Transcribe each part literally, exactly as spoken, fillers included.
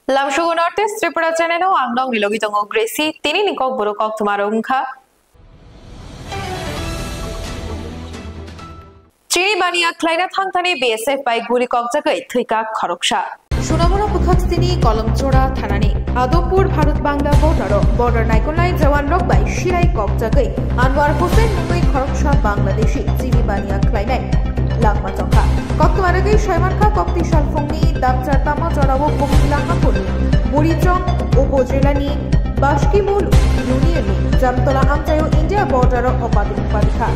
Lamsugo North East Tripura channel o ang nokni logi tongo Gracie. Tini ni kok boro kok thumaro wngkha. Chini baniya khlaina thangthani B S F bai guri kokjagwi thwikha khoroksa. Sunamura bwkhak sini Kolomchora thanani Adompur Bharat Bangla border o border naikolnai jawan rok bai sirai kokjagwi Anwar Hussain mungwi khoroksa Bangladeshi chini baniya khlainai langma chongkha. Koktwma rwgwi saimankha kokti salphungni damchar tama jorao Kuki Langmapurni Burichong upojilani Baskimul Union ni Jamtola amchaio India border o opadi upadi kha.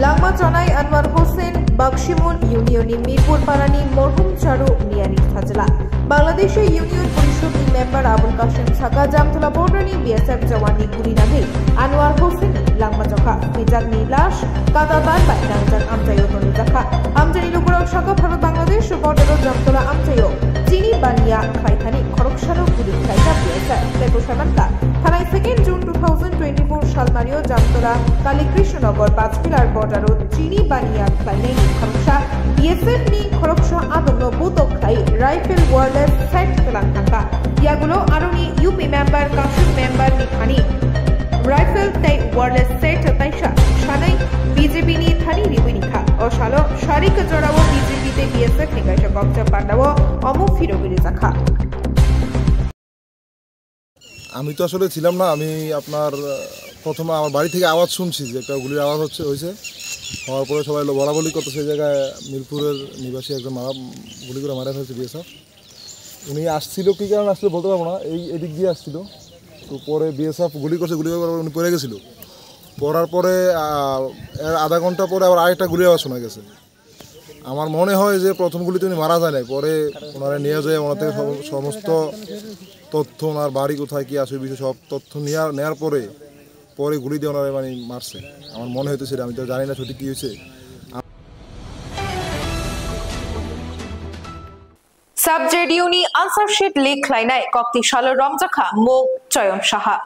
Langma chonai Anwar Hussain Bakshimul Union ni Mirpur Parani Morhum Charu Miyani Sajla. Bangladeshi Union Porishod ni member Abul Kasim saka Jamtola border ni B S F jawan ni guri nagwi Anwar Hussain ni langma chokha. Bijak ni lash kata ban bai nangjak amchaio tonwi jakha. Amchaini lukurok saka Bharat Bangladesh border o Jamtola amchaio chini baniya khlaithani khoroksano guri khlaijak B S F. Tei bwsai mankha, thanai second June two thousand twenty-four salmario Jamtola Kali Krishnanagar Pachpilar border o chini baniya khlainaini khoroksa B S F ni khoroksa adongno butok khlai rifle wireless set kwlang thangkha. Yagulo aroni U P member, Kashuk member ni thani rifle tei wireless set taisa sanai B J P ni thani riwi rikha. O salo sarik jorao B J P tei B S F ni kaisa kokjak pandao omo phirogwi rijakha. আমি তো আসলে ছিলাম না, আমি আপনার, আহ, প্রথমে আমার বাড়ি থেকে আওয়াজ শুনছি যে একটা গুলির আওয়াজ হচ্ছে, হয়েছে। হওয়ার পরে সবাই লো-, বলাবলি করতেছে, এই জায়গায় মিরপুরের নিবাসী একজন মারা, গুলি করে মারা ফেলছে বিএসএফ। উনি আসছিল, কী কারণে আসছিল বলতে পারবো না, এই এদিক দিয়ে আসছিল। তো পরে বিএসএফ গুলি করছে, গুলি করার পরে উনি পড়ে গেছিল। পড়ার পরে, আহ, এর আধা ঘন্টা পরে আবার আরেকটা গুলির আওয়াজ শোনা গেছে। আমার মনে হয় যে প্রথম গুলিতে উনি মারা যায় নাই, পরে ওনারা নিয়ে যায়, ওনার থেকে সম-, সমস্ত তথ্য, ওনার বাড়ি কোথায়, কি আছে, ওই বিষয়ে সব তথ্য নেওয়ার, নেওয়ার পরে, পরে গুলি দিয়ে ওনারা মানে মারছে। আমার মনে হইতেছে এটা, আমি তো জানি না সঠিক কি হয়েছে। Sub J D U ni answer sheet leak khlainai kokti salo romjakha muk Choyon Saha.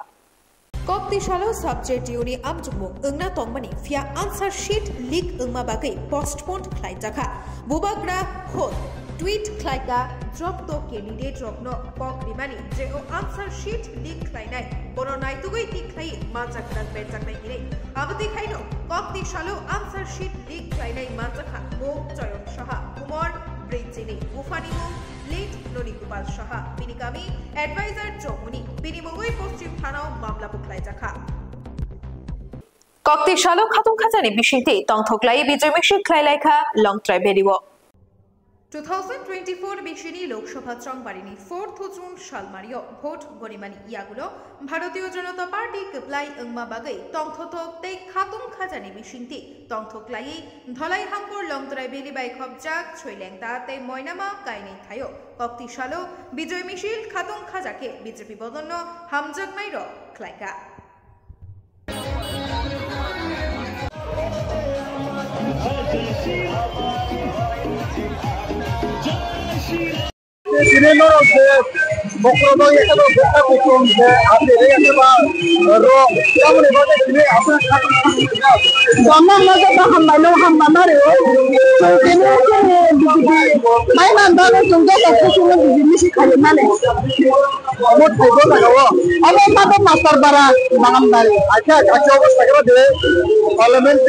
Kokti salo Sub J D U ni amchukmung wngna tongmani, phiya answer sheet leak wngma bagwi postponed khlaijakha. Bubagra khod tweet khlaika, jokto candidate rokno kok rimani je o answer sheet leak khlainai bono naitugwi tik khlai manjak rang berjaknai hinwi. Abo twi khaino kokti salo answer sheet leak khlainai manjakha muk Choyon Saha, umor brwi chini, buphani mung Late Noni Gopal Saha, bini kami advisor Chokmuni, bini mungwi Poschim Thanao mamla bo khlaijakha. Kokti salo khatung khajani bisingtwi tongthoklai Bijoy Misil khlailaikha Longtrai Valley o. Two thousand twenty-four bisini Lok Sabha chongbarini fourth June salmario vote gonimani yagulo Bharatiya Janata Party kwplai wngma bagwi tongthothok tei khatung khajani bisingtwi tongthoklaiwi Dholai Hangkur Longtrai Valley bai khopjak Soilengta tei Moinama kainwi thaio. Kokti salo Bijoy Misil khatung khajakhe B J P bodolno hamjaknairok khlaikha. Tini norok je bokhorok bai ekheno bwkha kuchung je ate re ekheba rok tamoni bagwi tini aswk kha. Tamo no joto hambai no hambai mari o. Tini chini B J P mai man bagwi chwng joto kuchung no B J P si khayo mani. Abo thaibo jaga o. Abo mato master bara bagan bari. Acha acha obo sakra de parliament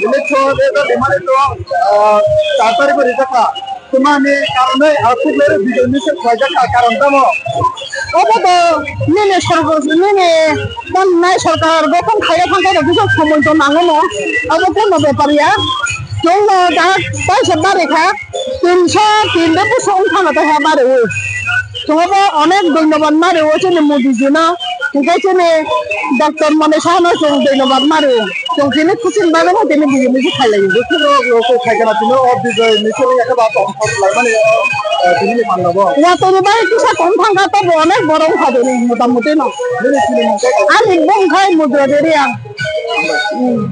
election de limane to char tarikh rijak kha. Tumani karone aswk le Bijoy Misil khlaijak kha, karon tamo? Obo to nini sorkar, nini tonnai sorkar gothon khaina thangkhe rok kisa somoi to nango no. Abo kono bepar ya. Chwng no da paisa bari kha, tinso tin de puso wng thangna ta ha bari o. Chwng obo onek dhonnobad mari o chini Modi ji no. Hingke chini Doctor Moni Saha no chwng dhonnobad mari o. Chwng tini kuching bagwi no tini bijini se khailai o. Bukhuk rok rok khaikha na tini o Bijoy Misil ya khe ba tong thok lai mani o, eh, tini ni panda bo. Wa tini bai kisa tong thang kha to bo onek borok wngkha tini mota moti no. Ani bung khai mudra de riya. Hmm.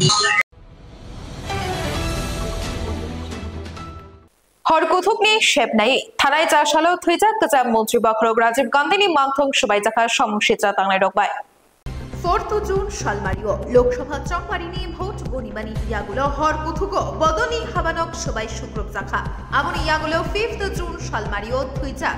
Hor kuthukni sepnai thanai cha salo thwijak kwcham montri bokhorok Rajiv Gandhini mangthong swbaijakha somung sitra tangnairok bai. Fourth June salmario Lok Sabha chongparini vote gonimani yagulo hor kuthugo bodoni habanok swbai sukrupjakha. Aboni yagulo fifth June salmario thwijak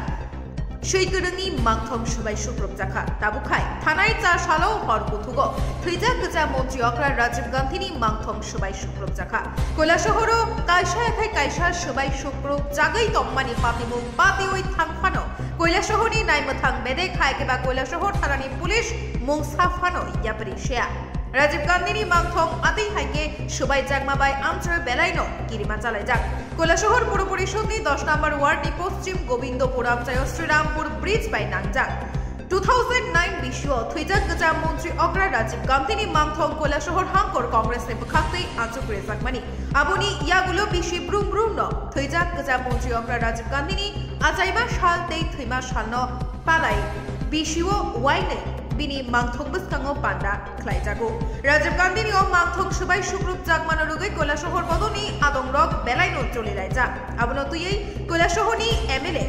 Swi kwrwngni mangthong swbai sukrupjakha. Tabukkhai thanai cha salo hor kuthugo thwijak kwcham montri okra Rajiv Gandhini mangthong swbai sukrupjakha. Koilasohoro kaisa yakhai kaisa swbai sukrupjagwi tongmani patimung patiwi thangphano Koilasohorni naimwthang bedek hai khe ba Koilasohor thanani police mungsa phano yapri sea. Rajiv Gandhini mangthong atwi hai khe swbaijakma bai amchoi belaino kirima chalaijak. Koilasohor Puro Porishodni dos number wardni Poschim Gobindopur amchaio Srirampur bridge bai nangjak. Two thousand nine bisio thwijak kwcham montri okra Rajiv Gandhini mangthong Koilasohor hangkor Congressni bwkhaktwi achuk rejakmani. Aboni yagulo bisi brum brumno thwijak kwcham montri okra Rajiv Gandhini achaima sal tei thwima salno palai bisio wainwi bini mangthong bwskango panda khlaijago. Rajiv Gandhini o mangthong swbai sukrupjakmano rwgwi Koilasohor bodolni adongrok belaino cholilaijak. Abono twiwi Koilasohorni M L A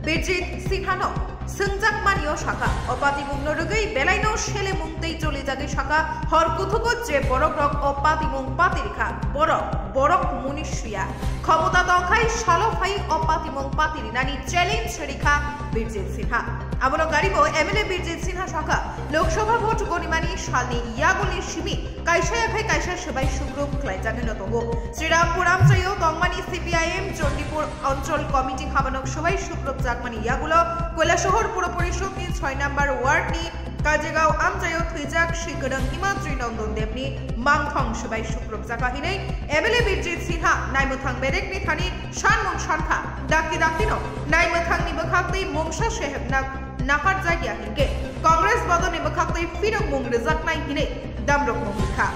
Birjit Sinhano swngjakmani o sakha, o patimungno rwgwi belaino selemung tei cholijagwi sakha, hor kuthugo je borokrok o patimung patirikha, borok, borok muni suya. Khomota tongkhai salo phai o patimung patirinani challenge rikha Birjit Sinha. Abono garibo M L A Birjit Sinha sakha, Lok Sabha vote gonimani salni yagulni simi kaisa yakhai kaisa swbai sukrup khlaijagwino tongo. Srirampur amchaio tongmani C P I M Chandipur Anchal Committee habanok swbai sukrupjakmani yagulo Koilasohor Puro Porishodni soi number wardni Kajigao amchaio thwijak Swikwrwng Himatri Nondon Debni mangthong swbai sukrupjakha hinwi M L A Birjit Sinha naimwthang bedekni thani sanmung sankha, dakti daktino naimwthangni bwkhaktwi mungsa sehepna naharjakya hinkhe Congress bodolni bwkhaktwi phirokmung rwjaknai hinwi damrokmung rwkha.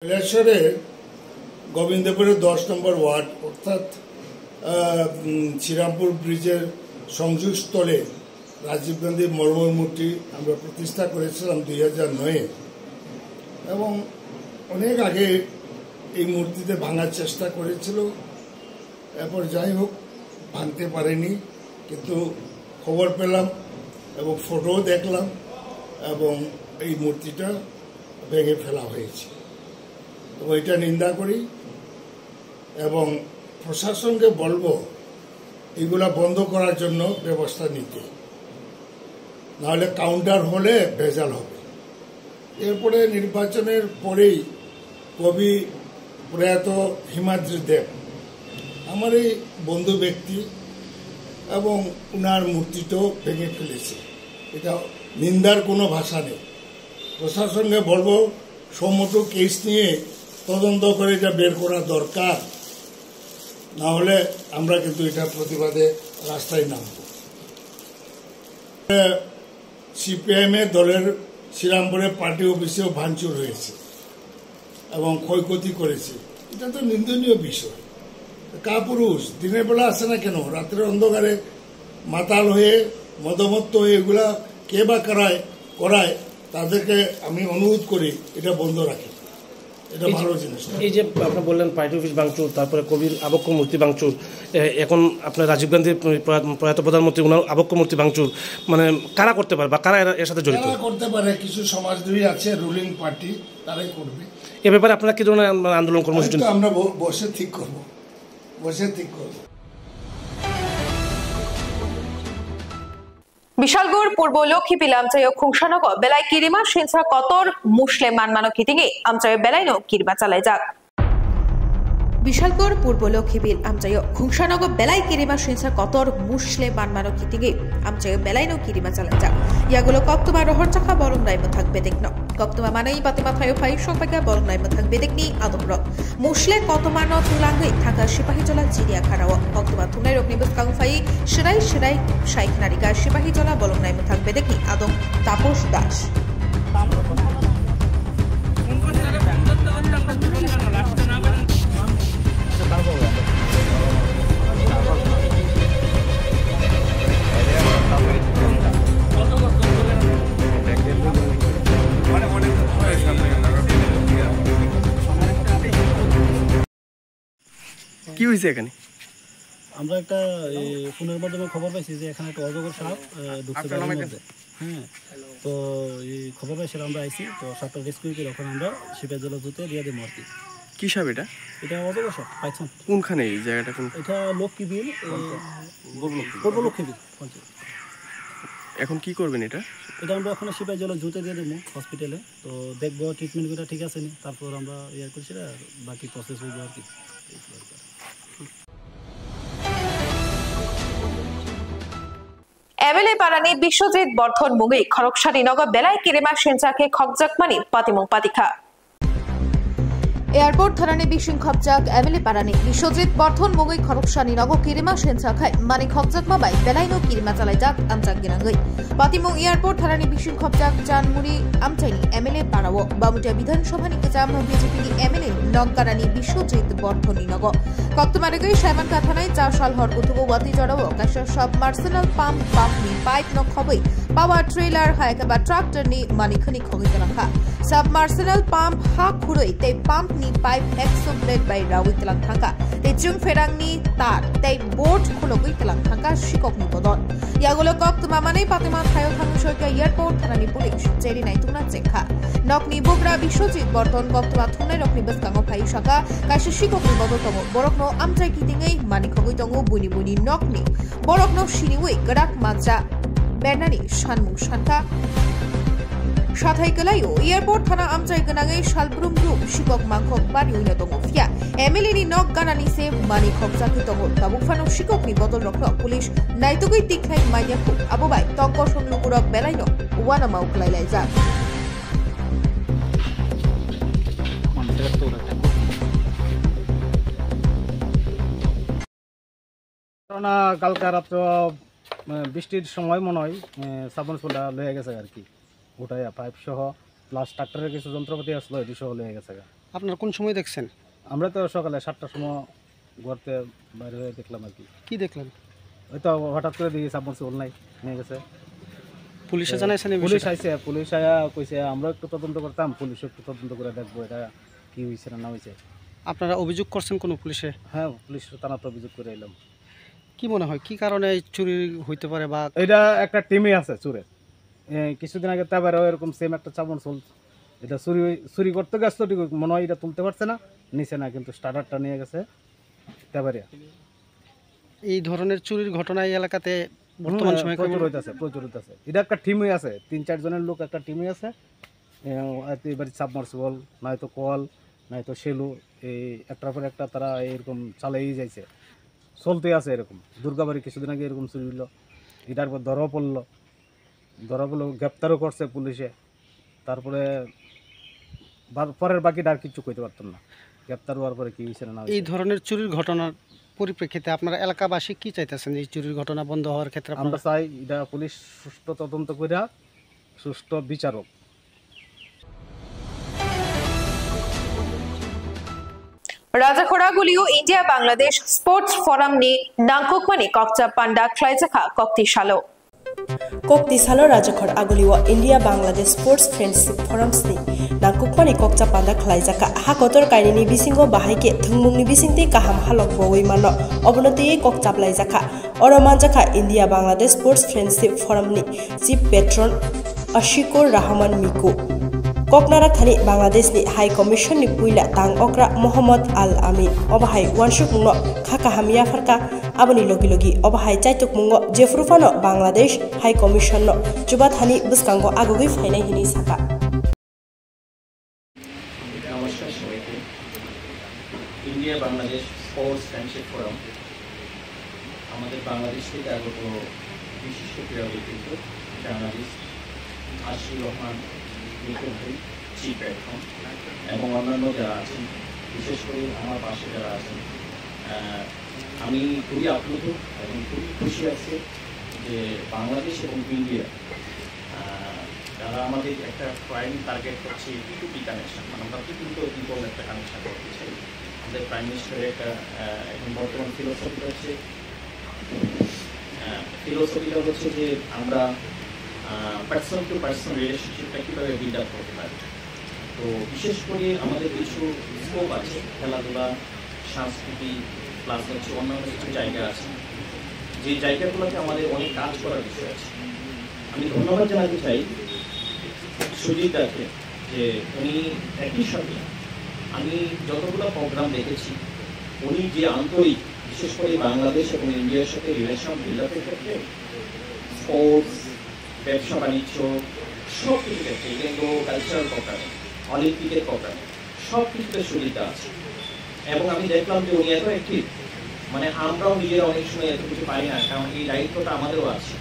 কৈলাসহরে গোবিন্দপুরের দশ নম্বর ওয়ার্ড অর্থাৎ আহ, উম, শ্রীরামপুর ব্রিজের সংযোগস্থলে রাজীব গান্ধী মর্মর মূর্তি আমরা প্রতিষ্ঠা করেছিলাম দুই হাজার নয়ে, এবং অনেক আগে এই মূর্তিতে ভাঙার চেষ্টা করেছিল। এরপর যাই হোক, ভাঙতে পারেনি, কিন্তু খবর পেলাম এবং ফটোও দেখলাম এবং এই মূর্তিটা ভেঙে ফেলা হয়েছে। এবং এটা নিন্দা করি এবং প্রশাসনকে বলবো এগুলা বন্ধ করার জন্য ব্যবস্থা নিতে, নাহলে কাউন্টার হলে ভেজাল হবে। এরপরে নির্বাচনের পরেই কবি প্রয়াত হিমাদ্রি দেব আমার এই বন্ধু ব্যক্তি এবং উনার মূর্তিটাও ভেঙে ফেলেছে। এটা নিন্দার কোনো ভাষা নেই। প্রশাসনকে বলবো, সুমোটো কেস নিয়ে তদন্ত করে এটা বের করা দরকার, না হলে আমরা কিন্তু এটা প্রতিবাদে রাস্তায় নামবো। সিপিআইএম এর দলের শ্রীরামপুরে পার্টি অফিসেও ভাঙচুর হয়েছে এবং ক্ষয়ক্ষতি করেছে। এটা তো নিন্দনীয় বিষয়। কাপুরুষ দিনের বেলা আসে না কেন? রাত্রের অন্ধকারে মাতাল হয়ে, মদমত্ত হয়ে এগুলা কে বা করায়, করায়, তাদেরকে আমি অনুরোধ করি এটা বন্ধ রাখেন। এটা এই যে, ভালো জিনিস না। এই যে আপনি বললেন পার্টি অফিস ভাঙচুর, তারপরে কবির আবক্ষ মূর্তি ভাঙচুর, এ, এখন আপনার রাজীব গান্ধীর প্রয়াত, প্রয়াত প্রধানমন্ত্রী ওনার আবক্ষ মূর্তি ভাঙচুর, মানে কারা করতে পারে বা কারা এরা, এর সাথে জড়িত? কারা করতে পারে? কিছু সমাজদ্রোহী আছে, রুলিং পার্টি, তারাই করবে। এ ব্যাপারে আপনারা কি ধরনের আন্দোলন কর্মসূচি? হয়তো আমরা ব-, বসে ঠিক করব, বসে ঠিক করব। Bishalgarh Purbo Lokhibil amchaio khungsanogo belai kirima sinsa kotor musle manmano kitingwi amchaio belaino kirima chalaijak. Bishalgarh Purbo Lokhibil amchaio khungsanogo belai kirima sinsa kotor musle manmano kitingwi amchaio belaino kirima chalaijak. Yagulo koktwma rohorjakha bolong naimwthang bedekno. Koktwma manwi batima thaio phai sokpaikha bolong naimwthang bedekni adongrok. Musle kotomano tulangwi thangkha Sipahijola chiriya kharao. Koktwma thumnairokni bwskango phai swrai swrai sai khnarikha Sipahijola bolong naimwthang bedekni adong Taposh Das. কি হয়েছে এখানে? আমরা একটা, এই, ফোনের মাধ্যমে খবর পাইছি যে এখানে একটা অজগর সাপ, আহ, ঢুকছে বাড়ির মধ্যে। হ্যাঁ, তো এই খবর পাইছিলাম, আমরা আইছি, তো সাপটা রেস্কিউ করে এখন আমরা শিপের জেলা ধুতে দিয়ে দেবো আর কি। কি সাপ এটা? এটা অজগর সাপ, পাইথন। কোনখানে এই জায়গাটা কোন? এটা লক্ষ্মীবিল, এ, পূর্ব লক্ষ্মীবিল। পূর্ব লক্ষ্মীবিল পঞ্চায়েত। এখন কি করবেন এটা? এটা আমরা ওখানে সিপাহীজলা জুতে দিয়ে দেবো হসপিটালে। তো দেখবো ট্রিটমেন্ট করে ঠিক আছে নি, তারপর আমরা ইয়ে করছি আর বাকি প্রসেস হইব আর কি। M L A parani Biswajit Borthon mungwi khoroksani nogo belai kirima sincha khe khokjakmani patimung patikha. Airport tharani bising khopjak M L A parani Biswajit Borthon mungwi khoroksani nogo kirima sincha khai mani khokjakma bai belaino kirima chalaijak amjak ginangwi. Patimung Airport tharani bising khopjak Chanmuri amchaini M L A parao Bamutia Bidhan Sabhani kwcham B J P ni M L A nok ganani Biswajit Borthoni nogo. Koktwma rwgwi Saimankha thanai cha sal hor kutugo wati jorao kaisa submersible pump, pump ni pipe no khobwi power trailer hai khe ba tractor ni mani khani khogwi twlangkha. Submersible pump ha khurwi tei pump ni pipe ekso blade bai rawi twlang thangkha tei chwng pherangni tar tei board khulogwi twlang thangkha sikokni bodol. Yagulo koktwma manwi patima thaio thangwi soikha Airport thanani police, cheri naitukna chengkha. Nokni bugra Biswajit Borthon koktwma thumnairokni bwskango phaiwi sakha, kaisa sikokni bodol tongo, borokno amchai kitingwi mani khogwi tongo buini buini nokni borokno siniwi kwrak mancha bernani sanmung sankha. Sathai kwlaio Airport thana amchai gwnangwi sal brum brum sikok mangkhok bariwino tongo, phiya M L A ni nok ganani se mani khokjakwi tongo. Tabuk phano sikokni bodolrokno police naitugwi tikhlai manya kho. Abo bai tongkosong lukurok belaino uanamao kwlai laijak. ঘটনা কালকে রাত্র, আহ, বৃষ্টির সময় মনে হয়, আহ, সাবমার্সিবলটা লয়ে গেছে আর কি, উঠাইয়া পাইপ সহ, প্লাস ট্রাক্টরের কিছু যন্ত্রপাতি আসলো, এটি সহ লয়ে গেছে গা। আপনারা কোন সময় দেখছেন? আমরা তো সকালে সাতটার সময় ঘরতে বাইরে হয়ে দেখলাম আর কি। কি দেখলেন? ওই তো হঠাৎ করে দেখি সাবমার্সিবল নাই, নিয়ে গেছে। পুলিশে এ, জানাইছেন এই পুলিশ বিষয়টা? আইছে, পুলিশ আয়া কইছে, "আমরা একটু তদন্ত করতাম, পুলিশ একটু তদন্ত করে দেখবো এটা কি হয়েছে না না হয়েছে।" আপনারা অভিযোগ করছেন কোনো পুলিশে? হ্যাঁ, পুলিশ থানাতে অভিযোগ করে এলাম। কি মনে হয়, কি কারণে এই চুরি হইতে পারে বা এটা একটা টিমই আছে চুরের। এ, কিছুদিন আগে তেবারেও এরকম সেম একটা চাবন চল, এটা চুরি, চুরি করতে গেছে তো ঠিক, মনে হয় এটা তুলতে পারছে না, নিচে না, কিন্তু স্টার্টারটা নিয়ে গেছে তেবারিয়া। এই ধরনের চুরির ঘটনা এই এলাকাতে বর্তমান হুম, সময়ে প্রচুর কেমন? হইতাছে, প্রচুর হইতাছে। এটা একটা টিমই আছে, তিন চার জনের লোক একটা টিমই আছে। এ, হয়তো এবার সাবমার্সিবল, নয়তো কল, নয়তো সেলু, এই একটার পর একটা তারা এরকম চালিয়েই যাইছে, চলতে আছে এরকম। দুর্গাবাড়ি কিছুদিন আগে এরকম চুরি হইলো, এটার পর ধরাও পড়লো, ধরা পড়লো, গ্রেপ্তারও করছে পুলিশে। তারপরে বার-, পরের বাকিটা আর কিচ্ছু কইতে পারতাম না, গ্রেপ্তার হওয়ার পরে কি হয়েছে না না এই হয়েছে। ধরনের চুরির ঘটনার পরিপ্রেক্ষিতে আপনারা এলাকাবাসী কি চাইতেছেন এই চুরির ঘটনা বন্ধ হওয়ার ক্ষেত্রে আপনারা? আমরা চাই এটা পুলিশ সুষ্ঠু তদন্ত করে সুষ্ঠু বিচার হোক। Rajakhor Agulio India Bangladesh Sports Forum ni nangkukmani kokcha panda khlaijakha kokti salo. Kokti salo Rajakhor Agulio India Bangladesh Sports Friendship Forums ni nangkukmani kokcha panda khlaijakha. Ha kotor kainwini bisingo bahai khe thwngmungni bisingtwi kaham halok bowi mano, obono twiwi kok chaplaijakha. Oro manjakha India Bangladesh Sports Friendship Forum ni Chief Patron Ashikur Rahman Miku. Koknarak thani Bangladesh ni High Commission ni puila tang okra Mohammad Al Amin. Obo hai uansukmung no kha kaham yapharkha, aboni logi logi obo hai chaitukmung o jephuru phano Bangladesh High Commission no chuba thani bwskango agugwi phainai hinwi sakha. নমস্কার সবাইকে। ইন্ডিয়া Bangladesh sports friendship forum আমাদের বাংলাদেশ থেকে আগত বিশিষ্ট ক্রীড়া ব্যক্তিত্ব জার্নালিস্ট আশিকুর রহমান মিকু ভাই, chief platform এবং অন্যান্য যারা আছেন, বিশেষ করে আমার পাশে যারা আছেন, আহ, আমি খুবই আপ্লুত এবং খুবই খুশি আছি যে বাংলাদেশ এবং ইন্ডিয়া, আহ, তারা আমাদের একটা প্রাইম টার্গেট হচ্ছে পি টু পি কানেকশন, মানে আমরা পি টু পি একটা কানেকশন করতে চাই। আমাদের প্রাইম মিনিস্টারের একটা, আহ, এখন বর্তমান ফিলোসফি হচ্ছে, আহ, ফিলোসফিটা হচ্ছে যে আমরা, আহ, পার্সন টু পার্সন রিলেশনশিপটা কীভাবে বিল্ড আপ করতে পারি। তো বিশেষ করে আমাদের কিছু স্কোপ আছে, খেলাধুলা, সংস্কৃতি, প্লাস হচ্ছে অন্যান্য কিছু জায়গা আছে, যে জায়গাগুলোতে আমাদের অনেক কাজ করার বিষয় আছে। আমি ধন্যবাদ জানাতে চাই সুজিত দাকে যে উনি একই সাথে আমি যতগুলো প্রোগ্রাম দেখেছি, উনি যে আন্তরিক, বিশেষ করে বাংলাদেশ এবং ইন্ডিয়ার সাথে রিলেশন বিল্ড আপের ক্ষেত্রে, স্পোর্টস, ব্যবসা বাণিজ্য, সব কিছু ক্ষেত্রে, ইভেন দো কালচারাল প্রোগ্রামে, অলিম্পিকের প্রোগ্রামে, সব কিছুতে সুবিধা আছে। এবং আমি দেখলাম যে উনি এত অ্যাক্টিভ, মানে, আমরাও নিজেরা অনেক সময় এত কিছু পারি না, কারণ এই দায়িত্বটা আমাদেরও আছে।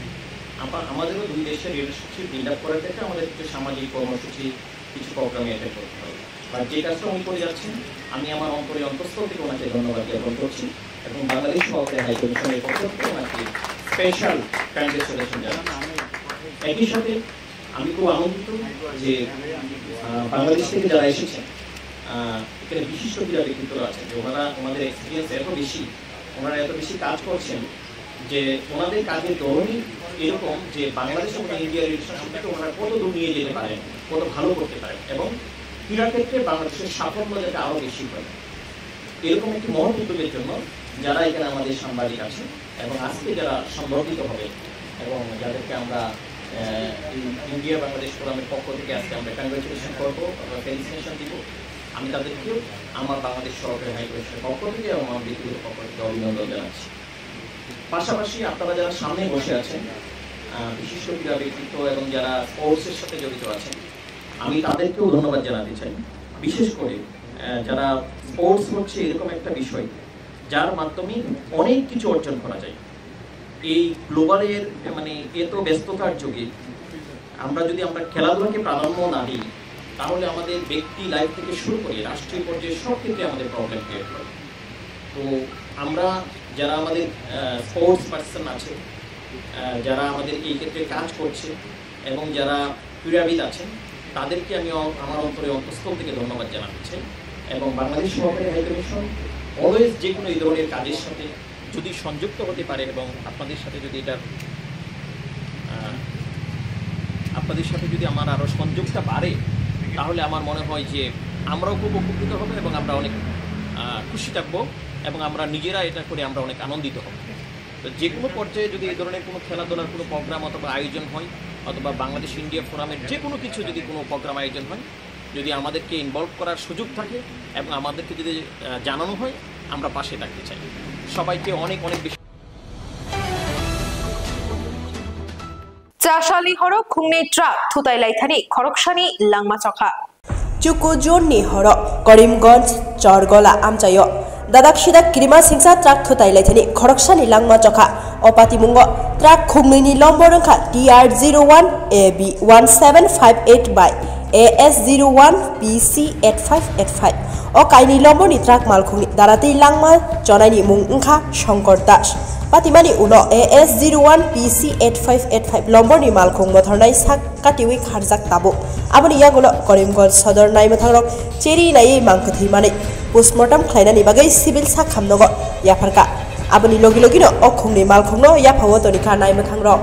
আমা-, আমাদেরও দুই দেশের রিলেশনশিপ বিল্ড আপ করার ক্ষেত্রে আমাদের কিছু সামাজিক কর্মসূচি, কিছু প্রোগ্রামে অ্যাটেন্ড করতে হবে। আর যে কাজটা উনি করে যাচ্ছেন, আমি আমার অন্তরে অন্তঃস্থল থেকে ওনাকে ধন্যবাদ জ্ঞাপন করছি এবং বাংলাদেশ সহকারী হাই কমিশনের পক্ষ থেকে ওনাকে স্পেশাল কংগ্রেচুলেশন জানাচ্ছি। একই সাথে আমি খুব আনন্দিত যে, আহ, বাংলাদেশ থেকে যারা এসেছেন, আহ, এখানে বিশিষ্ট ক্রীড়া ব্যক্তিত্ব আছেন, যে ওনারা, ওনাদের এক্সপিরিয়েন্স এত বেশি, ওনারা এত বেশি কাজ করছেন যে ওনাদের কাজের ধরনই এরকম যে বাংলাদেশ এবং ইন্ডিয়ার রিলেশনশিপটাকে ওনারা কত দূর নিয়ে যেতে পারেন, কত ভালো করতে পারেন এবং ক্রীড়া ক্ষেত্রে বাংলাদেশের সাফল্য যাতে আরও বেশি হয়। এরকম একটি মহৎ উদ্যোগের জন্য যারা এখানে আমাদের সাংবাদিক আছেন এবং আজকে যারা সম্বর্ধিত হবে এবং যাদেরকে আমরা, আহ, এই ইন্ডিয়া বাংলাদেশ ফোরামের পক্ষ থেকে আজকে আমরা কংগ্রেচুলেশন করবো অথবা ফেলিসিটেশন দিব, আমি তাদেরকেও আমার বাংলাদেশ সরকারের হাই কমিশনের পক্ষ থেকে এবং আমার ব্যক্তিগত পক্ষ থেকে অভিনন্দন জানাচ্ছি। পাশাপাশি আপনারা যারা সামনে বসে আছেন, আহ, বিশিষ্ট ক্রীড়া ব্যক্তিত্ব এবং যারা স্পোর্টসের সাথে জড়িত আছেন, আমি তাদেরকেও ধন্যবাদ জানাতে চাই। বিশেষ করে, আহ, যারা স্পোর্টস হচ্ছে এরকম একটা বিষয়, যার মাধ্যমে অনেক কিছু অর্জন করা যায়। এই গ্লোবালের, মানে, এত ব্যস্ততার যুগে আমরা যদি আমরা খেলাধুলাকে প্রাধান্য না দিই, তাহলে আমাদের ব্যক্তি লাইফ থেকে শুরু করে রাষ্ট্রীয় পর্যায়ে সব ক্ষেত্রে আমাদের প্রবলেম ক্রিয়েট করে। তো আমরা যারা আমাদের, আহ, স্পোর্টস পার্সন আছে, আহ, যারা আমাদের এই ক্ষেত্রে কাজ করছে এবং যারা ক্রীড়াবিদ আছেন, তাদেরকে আমি অ-, আমার অন্তরে অন্তঃস্থল থেকে ধন্যবাদ জানাতে চাই। এবং বাংলাদেশ সহকারী হাই কমিশন অলওয়েজ যে কোনো এই ধরনের কাজের সাথে যদি সংযুক্ত হতে পারে এবং আপনাদের সাথে যদি এটার, আহ, আপনাদের সাথে যদি আমার আরও সংযোগটা বাড়ে, তাহলে আমার মনে হয় যে আমরাও খুব উপকৃত হব এবং আমরা অনেক, আহ, খুশি থাকবো এবং আমরা নিজেরা এটা করে আমরা অনেক আনন্দিত হব। তো যে কোনো পর্যায়ে যদি এই ধরনের কোনো খেলাধুলার কোনো প্রোগ্রাম অথবা আয়োজন হয়, অথবা বাংলাদেশ ইন্ডিয়া ফোরামের যে কোনো কিছু যদি কোনো প্রোগ্রাম আয়োজন হয়, যদি আমাদেরকে ইনভলভ করার সুযোগ থাকে এবং আমাদেরকে যদি, আহ, জানানো হয়, আমরা পাশে থাকতে চাই। সবাইকে অনেক অনেক বেশি Chasali horo khungni truck thutai laithani khoroksani langma chokha. Chuku June ni horo Karimganj Chorgola amchaio dadak sidak kirima singsa truck thutai laithani khoroksani langma chokha. O patimungo truck khungnini lombor wngkha T R zero one A B one seven five eight by A S zero one P C eight five eight five. O kaini lomborni truck malkhungni daratwi langma chonaini mung wngkha Shankar Das. Patimani uno A S zero one P C eight five eight five lomborni malkhung mothornai sak katiwi kharjak tabuk. Aboni yagulo Karimganj sodor naimwthangrok cheri naiwi mangkwthwi manwi postmortem khlainani bagwi civil sak hamnogo yapharkha. Aboni logi logino o khungni malkhungno yaphao tonikha naimwthangrok.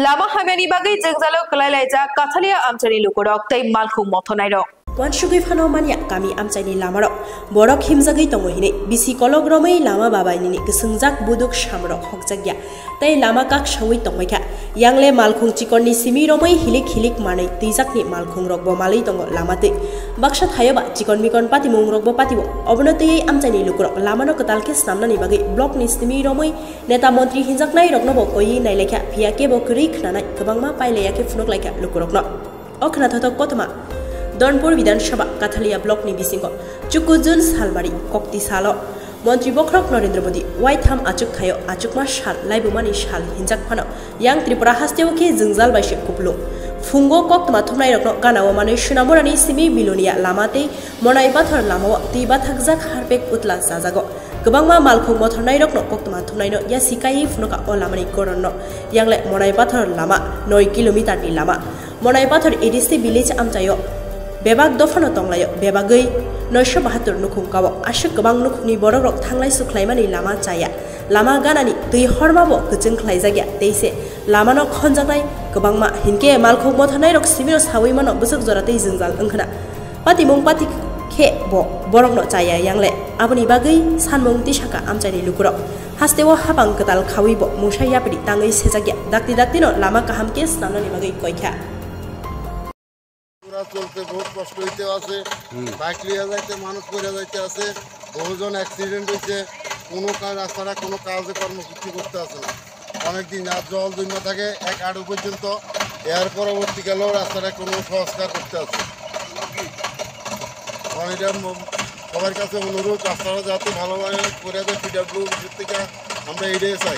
Lama hamyani bagwi jwngjalo kwlai laijak Kathalia amchaini lukurok tei malkhung mothonairok. Wansugwi phano manya kami amchaini lamarok borok himjagwi tongo hinwi bisi kolok romwi lama babainini kwswngjak buduk samrok hokjakya tei lama kaksawi tongbaikha. Yangle malkhung chikorni simi romwi hilik hilik manwi twijakni malkhungrokbo malwi tongo lama twi. Baksa thaio ba chikon mikon patimungrokbo patio. Obono twiwi amchaini lukurok lamano kwtal khe snamnani bagwi blockni simi romwi neta montri hinjaknairoknobo koiwi nailaikha, phiya kebo kwrwi khnanai kwbangma pailaiya khe phunuk laikha lukurokno. O khwnathothok kothoma Donpur Bidhan Sabha Kathalia blockni bisingo Chukujun Salmari kokti salo Montri Bokhorok Narendra Modi waitham achuk thaio achukma sal laibumani sal hinjak phano yang Tripura hasteo khe jwngjal bai se kupulung. Phungo koktwma thumnairokno ganao manwi Sunamurani simi Bilonia lama tei Monai Pathor lamao twi bathakjak harpek utla chajago. Kwbangma malkhung mothornairokno koktwma thumnaino yasi kaiwi phunukha o lamani koronno. Yangle Monai Pathor lama noi kilometer ni lama. Monai Pathor A D C village amchaio bebak dophano tonglaio, bebagwi noisho bahatur nukhung kao. Aswk kwbang nukhungni borokrok thanglai sukhlaimani lama chaya. Lama ganani twi hormabo kwchwng khlaijakya, tei se lamano khonjaknai kwbangma. Hinkhe malkhung mothornairok simino sawi mano bwswk jora tei jwngjal wngkhwna. Patimung pati khe bo borokno chaya yangle. Aboni bagwi sanmung tisaka amchaini lukurok. Hasteo hapang kwtal khawi bo mungsa yapri tangwi sejakya. Dakti daktino lama kaham khe snamnani bagwi koikha. চলতে বহুত কষ্ট হইতে আছে। হুম। বাইক লইয়া যাইতে মানুষ পড়ে যাইতে আছে, বহুজন অ্যাক্সিডেন্ট হইছে, কোনো কাজ, রাস্তাটা কোনো কাজে কর্মসূচি করতে আছে না। অনেক দিন আর জল জমে থাকে এক আড়ু পর্যন্ত, এর পরবর্তীকালেও রাস্তাটা কোনো সংস্কার করতে আছে। কারণ এটা ম-, সবার কাছে অনুরোধ, রাস্তাটা যাতে ভালোভাবে করে দেয় পিডাব্লিউডি থেকে, আমরা এটাই চাই।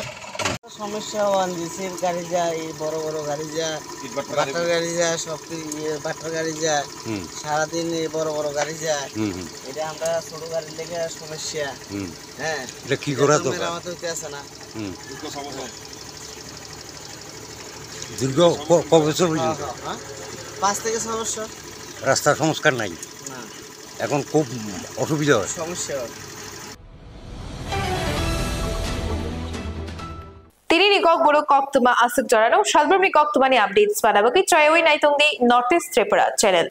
সমস্যা ওয়ান জিসির গাড়ি যায়, এই বড় বড় গাড়ি যায়, ইট ভাটার গাড়ি বাটার গাড়ি যায়, সব কিছু, ইয়ে, বাটার গাড়ি যায়। হুম। সারাদিন এই বড় বড় গাড়ি যায়। হুম, হুম। এটা আমরা ছোট গাড়ির লেগে সমস্যা। হুম। হ্যাঁ। এটা কি এটা করা তো দরকার? মেরামত হইতে আছে না। হুম। দীর্ঘ ক-, ক বছর হ্যাঁ, পর্যন্ত? হ্যাঁ, হ্যাঁ। পাঁচ থেকে ছয় বছর। রাস্তার সংস্কার নাই। না। এখন খুব অসুবিধা হয়। সমস্যা হয়। Tini ni Kokborok koktwma aswk jorano salbrumni koktwmani updates panabagwi chaywi naitongdi North East Tripura channel.